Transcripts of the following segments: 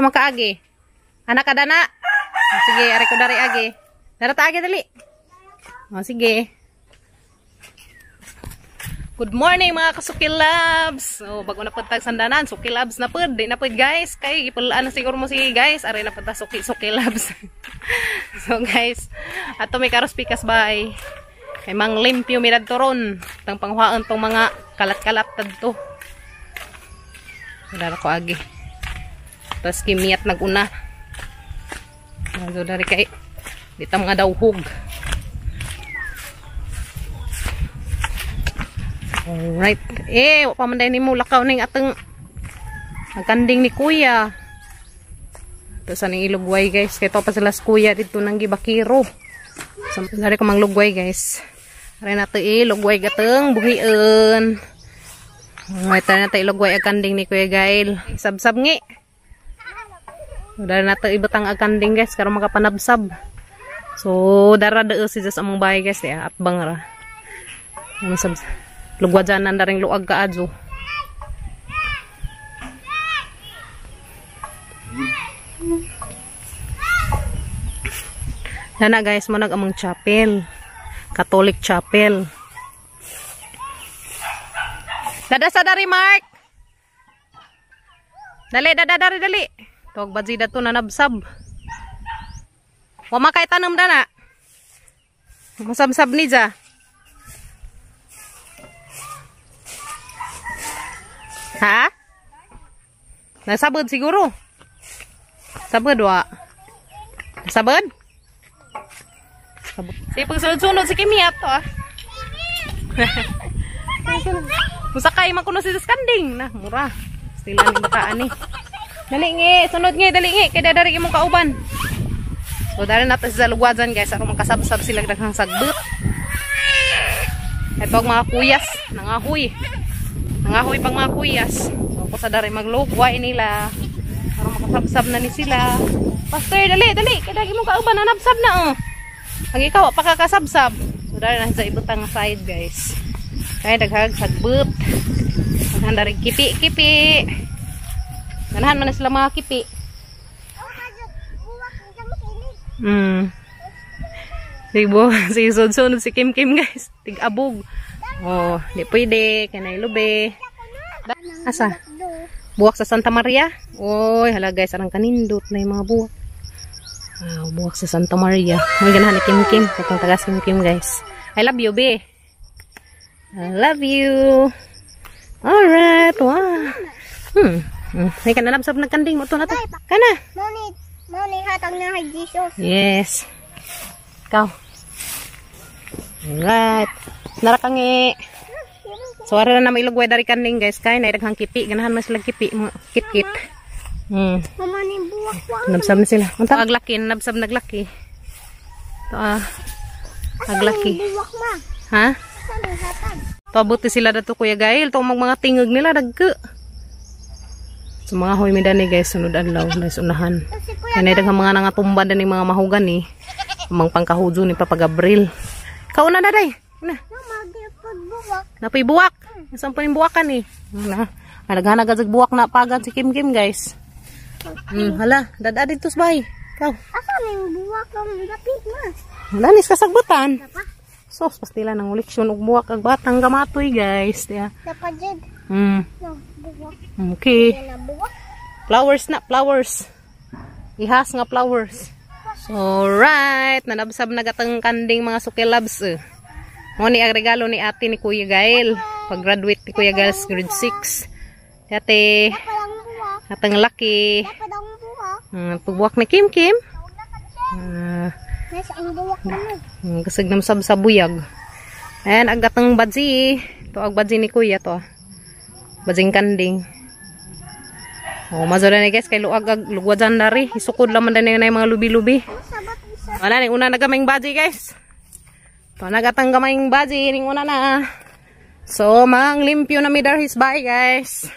Asa man kaagi? Anak ka dana? Oh, sige, ari ko dari agi. Dara ta agi, dali. Oh, sige. Good morning, mga kasuki loves. So, bago na pud tag sandanan, suki loves na pud. Di na pud, guys. Kay ipulaan na siguro mo sige, guys. Ari na pud ta suki suki loves. So guys, ato may karos pikas bay. Kay mang limpyo mi dadto ron. Tang panghuaon tong mga kalat-kalat tadto. Dara ko agi. Tapos kimiyat naguna. So dari kay di ta mga dawhog. Alright. Eh, wa pa man day nimo lakaw ning atong nagkanding ni kuya. Ito sa ning ilugway, guys. Kay to pa sila sa kuya dito nang gibakiro. So, dari ko manglugway, guys. Ari nato ilugway gateng buhion. Alright, tara nato ilugway ang kanding ni Kuya Gail. Sabsab ngi. Dari nato ibutang ang kanding, guys, karon makapanabsab. So, dara deo si Diyos among bahay, guys, ya, atbang ra. Ano sab lugwajanan daring luag kaadyo. Dana, guys, mo nag among chapel. Catholic Chapel. Dada sa dari, Mark. Dali, dada dari, dali. Tawag badzi dato na nabsab. Wa makay tanom dana. Masabsab ni ja. Ha? Nasabod siguro. Sabod wa. Sabod? Sabod. Sige, pagsunod-sunod si Kimi ato ah. Musakay man kuno si kanding na mura. Sila ni bataan ni. Dali ngi, sunod ngi, dali ngi kay dadari imong kauban. So dari nato sa lugwajan, guys, aron makasabsab sila daghang sagbot. Ito ang mga kuyas, nangahoy. Nangahoy pang mga kuyas. So ako sa dari maglugway nila. Aron makasabsab na ni sila. Pastor, dali, dali, kay dagi imong kauban nanabsab na oh. Ang ikaw pa kakasabsab. So dari na sa ibutang side, guys. Kay daghag sagbot. Daghan dari kipi-kipi. Ganahan man na sila mga kipi. Dibo, si sunod si Kim Kim, guys. Tig-abog. Oh, di pwede kanay lube. Asa? Buwak sa Santa Maria? Oy, hala guys, arang kanindot na yung mga buwak. Wow, buwak sa Santa Maria. May ganahan ni Kim Kim. Katong tagas Kim Kim, guys. I love you, be. I love you. Alright, wow. May kanalabsab nagkanding mo to na to. Kana. Moni hatag na kay Jesus. Yes. Ikaw. Alright. Narakangi. So ara na may ilugway dari kanding, guys, kay na daghang kipi, ganahan man sila kipi, mga kit-kit. Mama ni buwak wa. Nabsab na sila. Unta aglaki, nabsab naglaki. To ah. Aglaki. Buwak ma. Ha? Sa ni hatag. To abuti sila dato Kuya Gail, to mag mga tingog nila dagko. So mga hoy mi dani, guys, sunod adlaw na unahan. Kasi kuya Kanay daghang mga nangatumba dani mga mahugan ni. Amang pangkahujo ni Papa Gabriel. Kauna na day. Una. Mama pagbuwak. Napoy buwak. Saan pa yung buwakan eh? Na. Naghanag agad buwak na pagad si Kim Kim, guys. Hala, dada dito sa bahay. Ikaw. Asa ni buwak ang dapit ma? Wala ni sa kasagbutan. Dapa. Sos, pastila ng uliksyon og buwak ag batang gamatoy, guys. Yeah. Dapa jud. No, buwak. Okay. Na buwak. Flowers na, flowers. Ihas nga flowers. Alright, nanabsab na gatang kanding mga suki loves. Eh. Mo ni ang regalo ni ate ni Kuya Gail. Pag-graduate ni Kuya Gail sa grade 6. Ate, Dapa lang buwak. atang laki. Dapa lang buwak. Pagbuwak ni Kim Kim. Nasa ang buwak mo. Kasag nam sab sa buyag. Ayan, agatang badzi. Ito ag badzi ni Kuya to. Badzing kanding. Oh, mazura ni guys kay luag ag lugwajan dari. Isukod laman dani na yung mga lubi-lubi. Sabat isa. Wala ning una na gamayng badzi, guys. Ito nagatang gamayng badzi ning una na. So, mang limpyo na mi darhis bye, guys.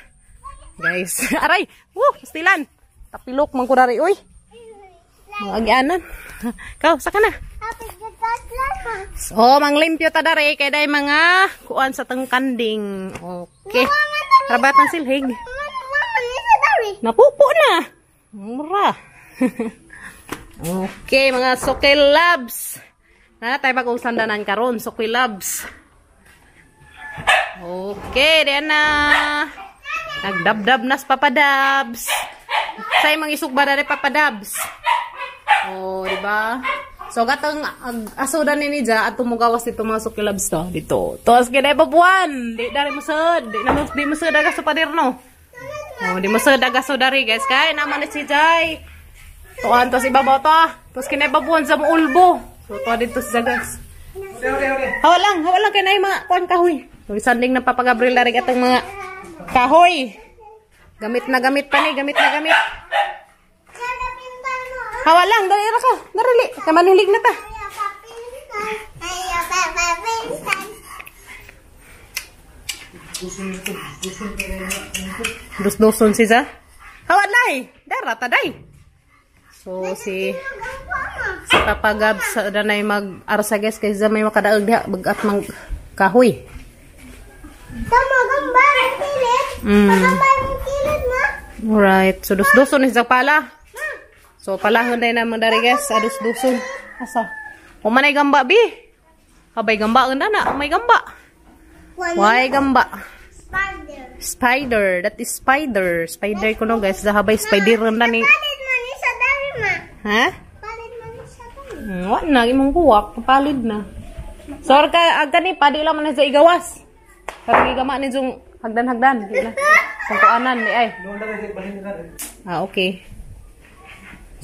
Guys, aray. Woo, pastilan. Tapilok man ko dari oy. Mga agyanan. Kaw, saka na. Happy ma. So, manglimpyo ta dari kay day mga kuan sa tang kanding. Okay. Rabatan silhig. Mama ni sa dari. Napupo na. Mura. Okay, mga Sukil Labs. Na tayo bagong sandanan karon, Sukil Labs. Okay, diyan na. Nagdabdab na sa Papa Dabs. Say mga isugba na ni Papa Dabs. Oh, di ba? So gatang aso dan ni ja at tumugawas dito mga Sukil Labs to dito. Tos gid buwan. Di dari musod, di na di musod aga sa pader no. Oh, di musod aga sa dari guys kay naman ni si Jai. Tuan tos ibabaw to. Tos kinay babuan sa muulbo. So to dito sa guys. Hawa lang kay nay mga kuan kahoy. So isanding na Papa Gabriel dari atong mga kahoy. Gamit na gamit pa ni, gamit na gamit. Hawa lang, dali ra ka. Darili, kay manilig na ta. Dus-duson si za. Hawa nay, dara ta day. So si Papa Gabs danay mag-arsa guys kay za may makadaog diha bagat mang kahoy. Tama gamba ang kilid. Gamba ang kilid ma. Alright, so dus-duson ni sa pala. So palahon day naman dari guys, adus-duson. Asa? O manay gamba bi. Habay gamba unda na, may gamba. Why gamba? Spider. Spider, that is spider. Spider ko no guys, habay spider unda ni. Palit man ni sa dari ma. Ha? Palit man ni sa dari. Wa na imong kuwak, palid na. So ka agani pa di lang man sa igawas. Karong gigama ni jung hagdan-hagdan, di na. Sangkuanan ni ay. Ah, okay.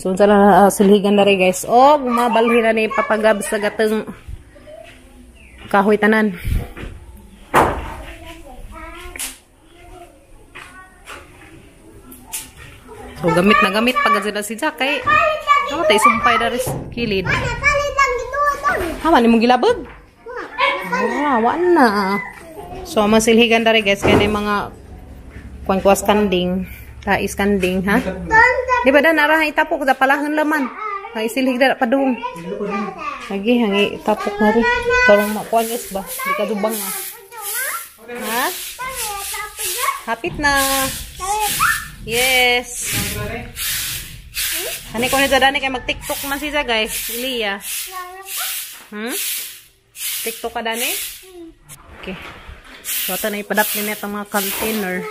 So unsa na silhigan na rin guys. Og mabalhin na ni Papa Gabs sa gateng kahoy tanan. So gamit na gamit pag sila si Jack kay ano tay sumpay dari kilid. Ha man imong gilabog? Mura wa na. So ang silhigan dari guys kay mga kuan-kuas kanding, tais kanding ha. Di ba dan arah itapok da palahon laman. Ang isilhig da padung. Lagi hangi itapok na rin. Karong makuan guys ba? Di ka dubang ah. Ha? Hapit na. Yes. Ani ko ni dani kay mag-TikTok man siya guys. Iliya. TikTok ka dani? Okay. So ato na ipadap ni itong mga container.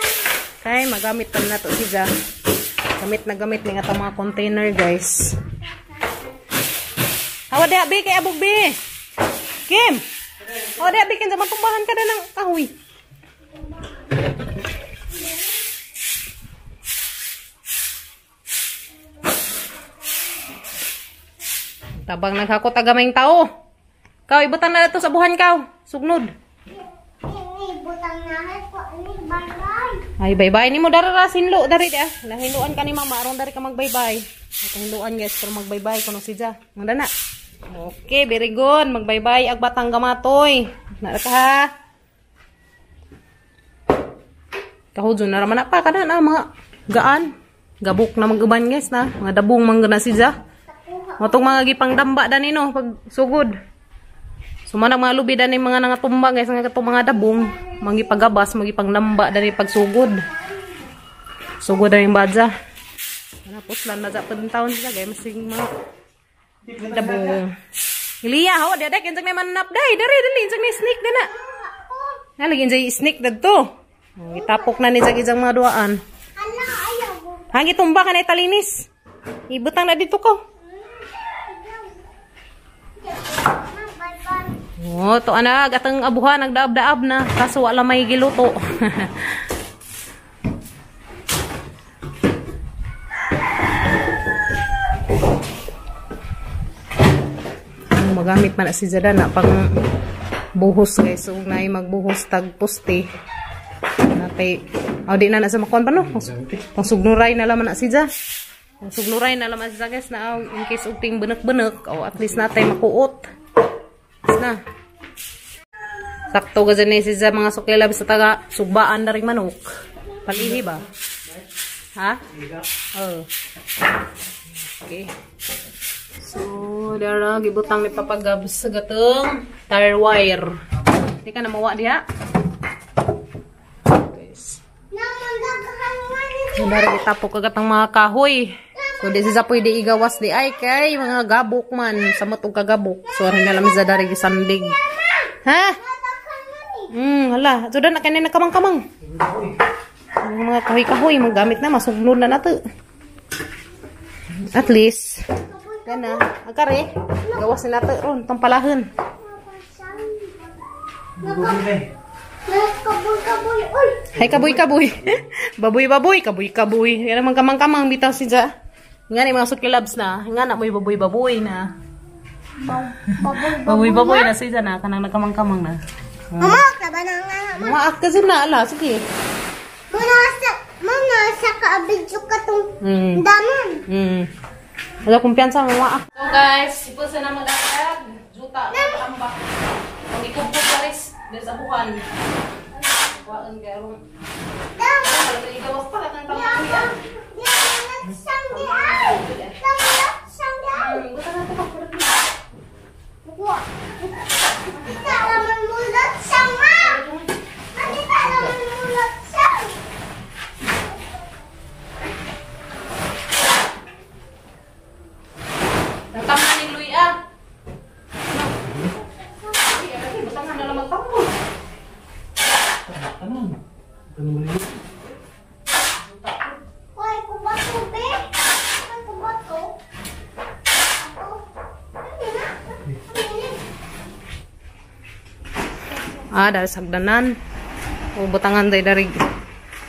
Kay magamit pa na to siya. Gamit na gamit ni atong mga container guys. Hawa diha bi kay abog bi. Kim. Hawa diha bi kinsa matumbahan ka na ng kahoy. Tabang naghakot agamayng tao. Kaw ibutang na dato sa buhan kaw. Sugnod. Ibutang na ko ani bye-bye. Ay bye-bye nimo dara ra sinlo dari di ah. Nahiluan ka ni mama aron dari ka mag-bye-bye. Nahiluan guys pero mag-bye-bye kuno si Ja. Manda na. Okay, very good. Mag-bye-bye ag batang gamatoy. Na ka ha. Kahudyo na ra man na pa kada na mga gaan. Gabok na mag-uban guys na. Mga dabong man na si Ja. Matong mga gipangdamba dani no pag sugod. Sumana mga lubi dani mga nangatumba guys nga katong mga dabong, mangipagabas, magipangdamba dani pagsugod. Sugod dani badya. Ana puslan na sa taon sila guys masing mga dabong. Iliya hawa di adak insang manap dai diri dili insang ni snake dana. Na lagi insang snake dadto. Gitapok na ni sa isang mga duaan. Hangi tumba ka na italinis. Ibutang na dito ko. Oh, to ana gatang abuhan nagdaab-daab na kaso wala may giluto. Magamit man na si Zada na pang buhos guys. So nay magbuhos tag poste. Natay oh, di na na sa makuan pa no. Pang sugnuray na laman na si Zada. Pang sugnuray na laman si Zada guys na in case og ting benek-benek o at least natay makuot. Na. Sakto ga dyan si sa mga sukila sa taga sugbaan na rin manok. Palihi ba? Ha? Oh. Okay. So, dara gibutang ni Papa Gabs sa gatong tire wire. Di ka na mawa diha. Guys. Dara gitapok kagatang mga kahoy. So di siya pwede igawas di ay kay mga gabok man samot og kagabok. So ari na lang sa dari gisandig. Ha? Hala, so na kay na kamang-kamang. Ang mga kahoy-kahoy magamit na masugnod na nato. At least kana agkare gawas na nato ron tong palahan. Kaboy-kaboy, oy. Hay kaboy-kaboy. Baboy-baboy, kaboy-kaboy. Yan ang kamang-kamang bitaw siya. Nga ni mga sukilabs na. Nga na mo'y baboy-baboy na. Baboy-baboy na siya na. Kanang nagkamang-kamang na. Mama, ka ba na nga? Maak kasi na, ala. Sige. Muna sa kaabidyo ka tong danon. Wala kumpiyansa, mamaak. So guys, ipon sa na mag-akag. Juta, tambak. Ang ikugkog pares. Dahil sa bukan. Waan garong. Igawas pa lang ang tambak. Ah, dari sagdanan. O butangan day dari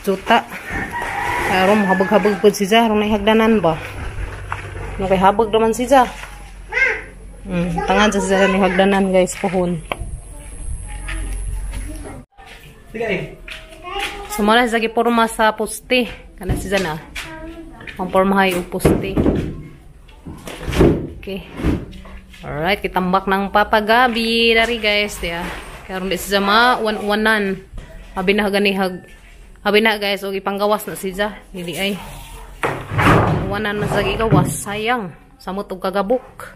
juta. Aron habag-habag pud siya, aron nay hagdanan ba. No kay habag naman siya. Tangan sa siya ni hagdanan guys pohon. Sige. So mao na siya giporma sa poste. Kana siya na. Pangpormahay og poste. Okay. Alright, kitambak ng Papa Gabi dari guys, ya. Karon di siya ma-wan-wanan. Abi na ganihag. Abi na guys, og ipanggawas na siya. Dili ay. Wanan man sa gigawas, sayang. Samot og kagabok.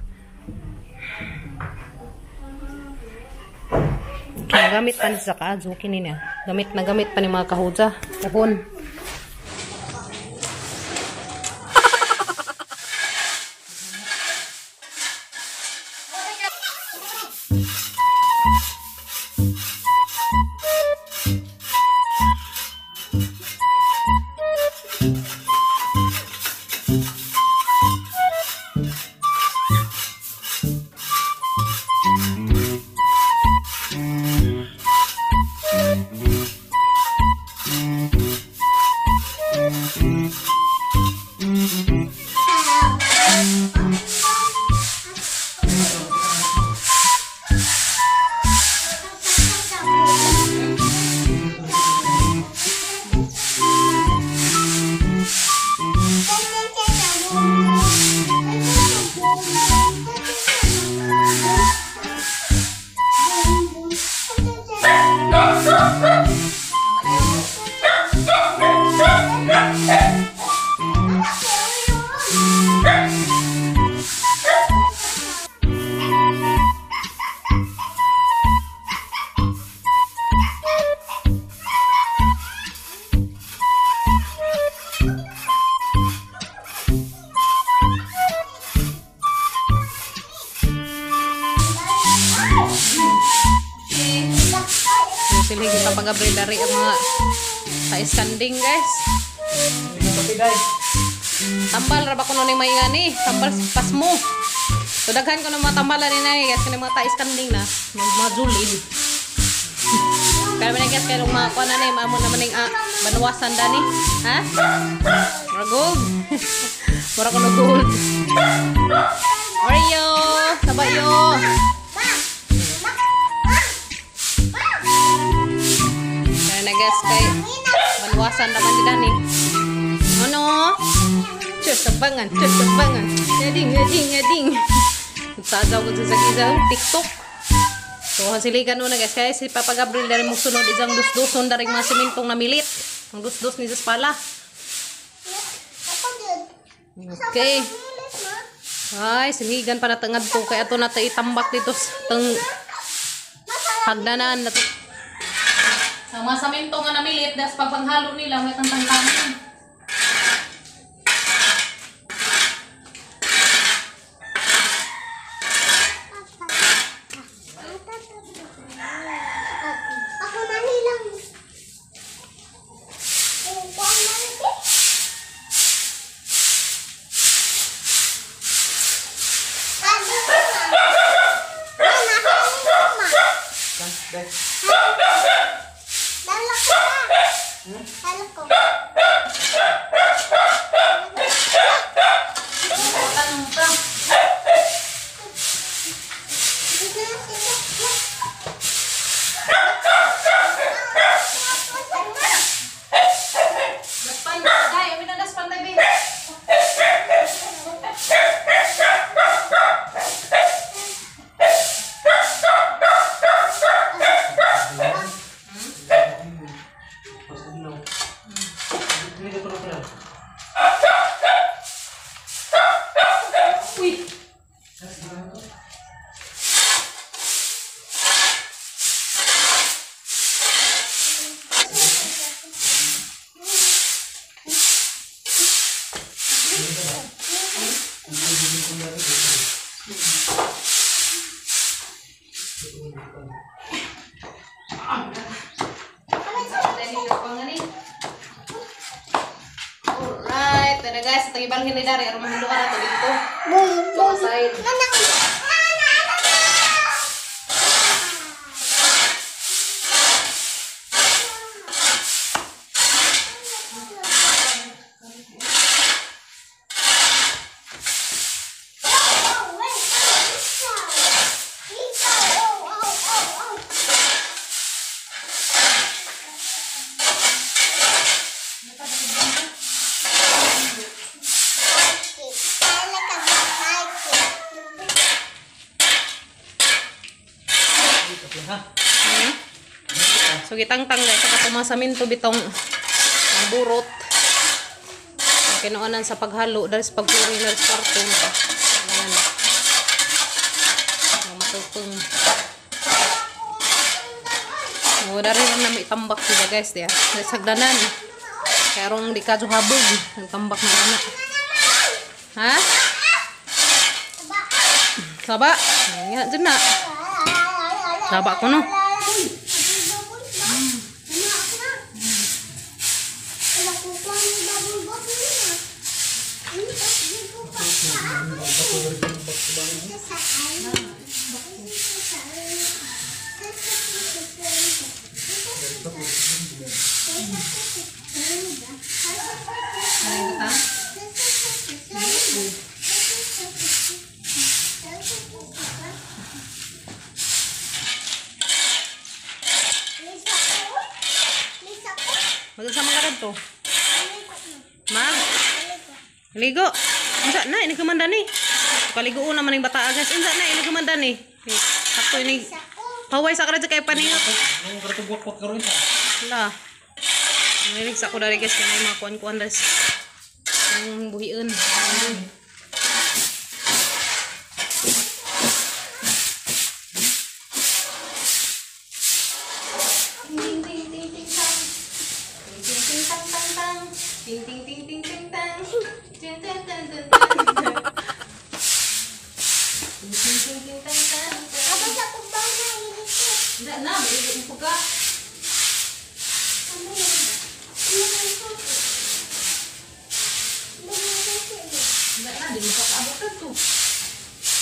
Gamit pa ni sa kaadyo kini niya. Gamit na gamit pa ni mga kahuja. Pohon. Sila kita pag-abri dari ang mga taiskanding guys. Tambal ra ba kuno ning may ngani? Tambal pasmo. So daghan ko ng mga tambalan ni nay guys kani mga taiskanding na mga julin. Pero man guys kay mga kuan na ni maamo naman ning banwasan dani. Ha? Mura gold. Mura kuno gold. Oreo, sabayo. Guys, kay banwasan naman di dani. Ano? Cheers sabangan, cheers sabangan. Ngading, ngading, ngading. Nagsajaw ko sa gizaw TikTok. So hasiligan una guys kay si Papa Gabriel dari mo sunod isang dusduson dari mga simentong namilit. Ang dusdus ni sa pala. Okay. Ay, siligan pa natangad ko kay ato na itambak dito teng hagdanan na to. Ang mga samento nga namilit, das pagpanghalo nila, may tantang-tangan. Halo ko. Tanong pa. Daspan, day, amin na daspan day, be. Uy. Alright, tada guys, tagibalhin ni dari aron mahinduan nato dito. Boom, boom. Side. So gitangtang guys sa katong mga saminto bitong ang burot. Ang kinuanan sa paghalo dahil sa pagpuri na sa kwarto na. Ayan. Ang matutong. O, dari lang na may tambak sila guys diya. Sa sagdanan. Kaya rong di ka habog. Ang tambak na anak. Ha? Saba? Ayan, dyan na. Saba ko no. Magsasama ka rin to. Ma? Ligo. Unsa na ini kumanda ni? Kaligo naman ning bata guys. Unsa na ini kumanda ni? Sakto ini. Paway sa karadyo kay paningot. Nung karatong karon siya. Wala. Nanginig sa ko dari guys kay mga kuan-kuan guys. Ang buhion. Ting ting ting ting tang. Ting ting ting tang tang tang. Ting ting ting ting ting tang. Ting ting ting ting tang. Ting ting ting ting tang tang. Apa sa kubang na ini ko? Hindi na, maligo mo ka. Ano yan? Ano yan ko? Ano yan ko? Hindi na, di mo pa kaabot to.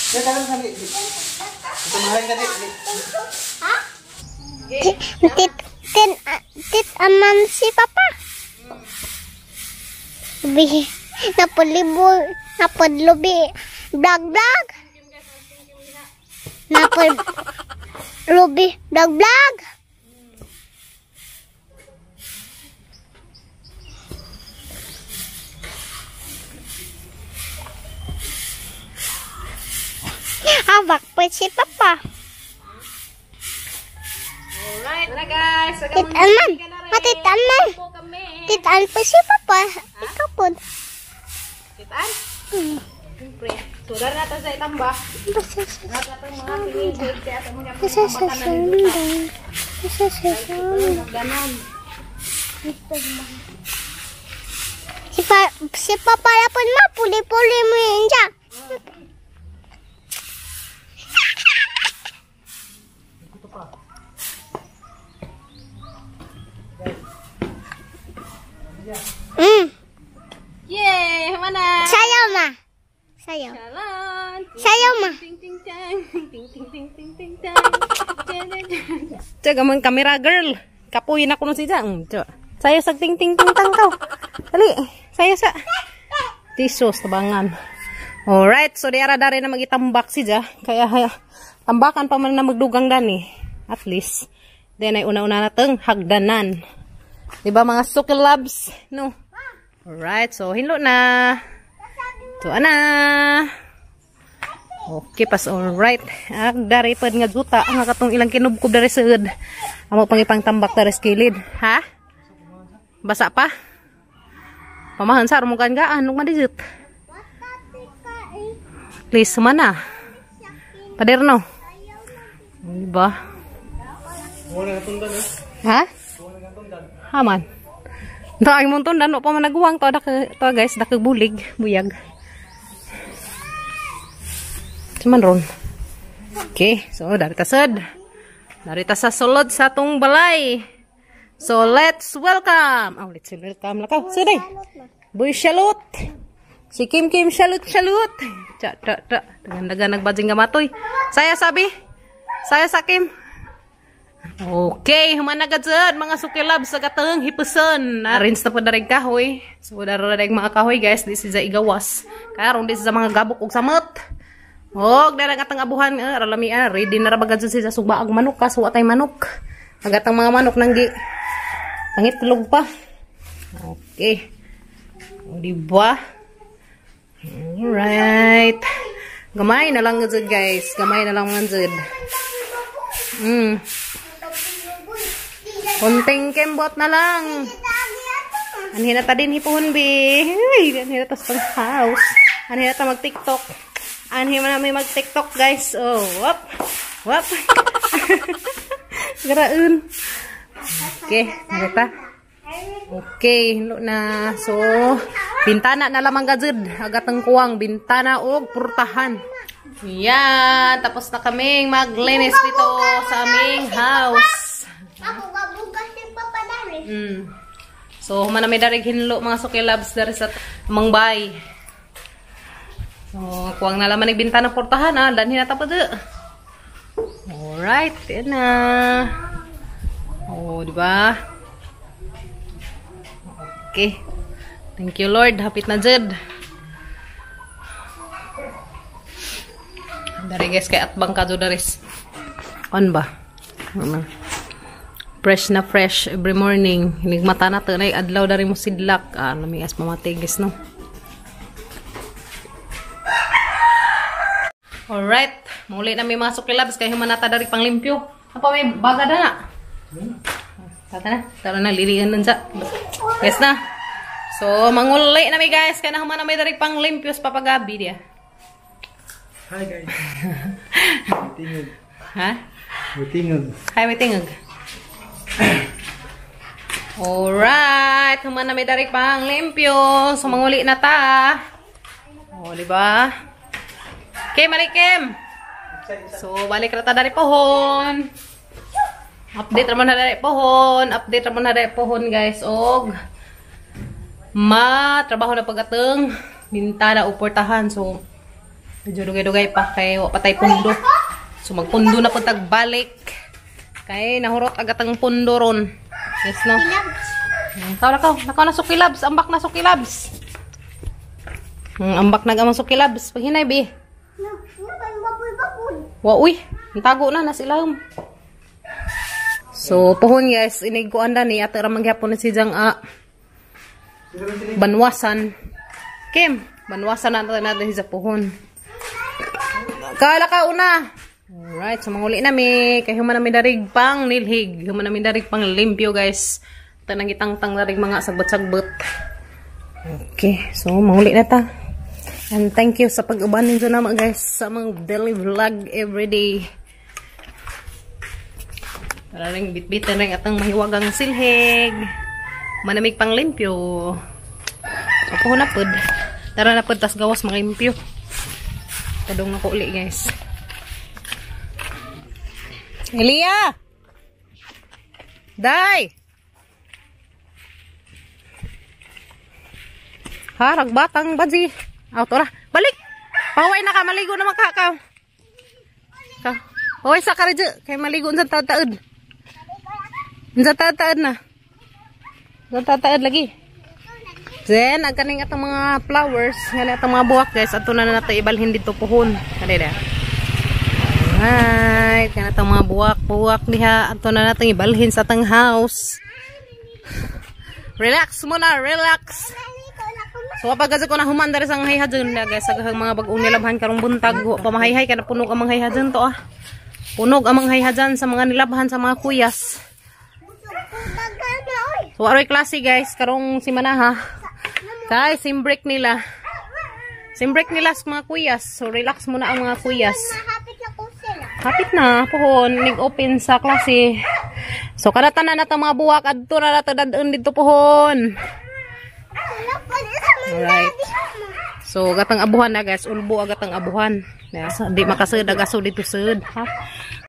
Kaya tagal sa Ito mahalin ka di. Ha? Tit tit aman si papa. Bi napolibo napadlubi blag blag. Napad lubi blag blag. Hawak po si papa. Alright na guys. Titan man. Matitan man. Titan po si papa. Ikaw po. Titan? Siyempre. So, dari natin sa itamba. Si papa lapon ma, puli-puli mo yun siya. Yay! Mana? Sayaw ma. Sayaw. Jalan. Sayaw ma. Ting ting tang. Ting ting ting ting ting tang. Tiyan kamang camera girl. Kapuyin ako nun siya. Tiyan. Sayo sa ting ting ting tang kaw. Dali, sayo sa. Tisos tabangan. Alright, so di ara dari na magitambak si ja. Kaya tambakan pa man na magdugang dani. At least. Then ay una-una nateng hagdanan. Di ba mga suki loves? No. Alright, so hinlo na. To ana. Okay, pas alright. Ag dari pad nga juta ang katong ilang kinubkob dari sud. Amo pang ipang tambak dari sa kilid. Ha? Basa pa? Pamahan sa rumukan gaan ug madijut. Please mana. Paderno. Di ba? Ha? Haman. Ito ang imong tundan, pa man naguwang to, to guys, dak bulig, buyag. Cuman ron. Okay, so dari tasad. Dari ta sa sulod sa atong balay. So let's welcome. Oh, let's welcome lakaw. Suday. Boy Shalot. Si Kim Kim Shalot Shalot. Cha cha cha. Dagan-dagan nagbajing gamatoy. Saya sabi. Saya sa Kim. Okay, human na gad mga sukilab sa kateng hipuson. Rinse na po na rin kahoy. So, dara rin mga kahoy guys, di siya igawas. Karon di siya mga gabok og samot. Og dara kateng abuhan, ralami ready na ra bagad siya suba og manok kas wa tay manok. Agatang mga manok nanggi pangitlog pa. Okay. O, di ba? Alright. Gamay na lang gud guys. Gamay na lang man jud. Konting kembot na lang. Anhin na ta din hipuhon bi. Ay, anhin na ta sa house. Anhin na ta mag-TikTok. Anhin na namin mag-TikTok guys. Oh, wap. Wap. Garaun. Okay, narita. Okay, hinlo na. So, bintana na lamang gajud. Agatang kuwang bintana og purtahan. Yan, tapos na kaming maglinis dito sa aming house. So, human na may darig hinlo mga sukilabs dari sa amang bay. So, kuwang na laman bintana portahan ah. Danhin na tapos. Alright, yan na. Oh, di ba? Okay. Thank you Lord. Hapit na jud. Dari guys, kay atbang ka jud daris. On ba? Ano? Fresh na fresh every morning. Hinigmata na to. Nay, adlaw dari mo sidlak. Ah, lamias mamatay guys, no? Alright. Muli na may mga sukilabs. Kaya humanata dari pang limpyo. Apa may baga na na? Tata na. Tara na. Lilian nun sa. Yes na. So, manguli na may guys. Kaya na humana may dari pang limpyo sa papagabi diya. Hi guys. Tingog. Ha? Tingog. Hi, may tingog. Alright, human na may darik pang limpyo. So, manguli na ta. O, diba? Okay, malikim. So, balik na ta dari pohon. Update naman na dari pohon. Update naman na dari pohon, guys. Og, ma, trabaho na pag-ateng. Bintana o portahan. So, medyo dugay-dugay pa. Kay, patay pundo. So, magpundo na po tagbalik. Kay nahurot agad ang pundo ron. Yes, no? Ikaw, lakaw. Lakaw na sukilabs. Ambak na sukilabs. Ambak na gamang sukilabs. Paghinay, bi. Wa, uy. Tago na. Nasa ilahom. So, pohon, guys. Inigkuan na ni. Ate ramang gyapon na si Jang, banwasan. Kim, banwasan na natin si pohon. Kala ka una. Alright, so manguli nami. Kay human nami darig pang nilhig. Human nami darig pang limpyo, guys. Tanang itang-tang darig mga sagbot-sagbot. Okay, so manguli na ta. And thank you sa pag-uban ninyo naman, guys, sa mga daily vlog everyday. Tara rin, bitbitan rin atang mahiwagang silhig. Manamig pang limpyo. So, na pod. Tara na pod, tas gawas mga limpyo. Tadong na ko uli, guys. Elia! Day! Ha, ragbatang baji. Auto ra. Balik! Paway na ka, maligo na makakaw. Paway sa karidyo. Kay maligo unsa taud-taud. Unsa taud-taud na. Tataad lagi. Then, ang kaning atong mga flowers, ngani atong mga buwak, guys, ato na nato ibalhin dito puhon. Kani da. Alright, kana atong mga buwak-buwak diha, ato na nato ibalhin sa atong house. Relax muna, relax. So kapag kasi ko na human diri sa hayhadyon na, guys, sa mga bag-ong nilabhan karong buntag, wa pa mahayhay kana punog ang mga hayhadyon to ah. Punog ang mga hayhadyan sa mga nilabhan sa mga kuyas. So aroy klase, guys, karong simana ha. Guys, sim break nila. Sim break nila sa mga kuyas. So relax muna ang mga kuyas. Mahapit na ko sila. Hapit na pohon nig-open sa klase. So kada tanan na mga buwak adto na nato dadon didto pohon. Sila pa sa Alright. So gatang abuhan na, guys, ulbo agatang abuhan. Yeah, so, di makasud agaso dito sud ha.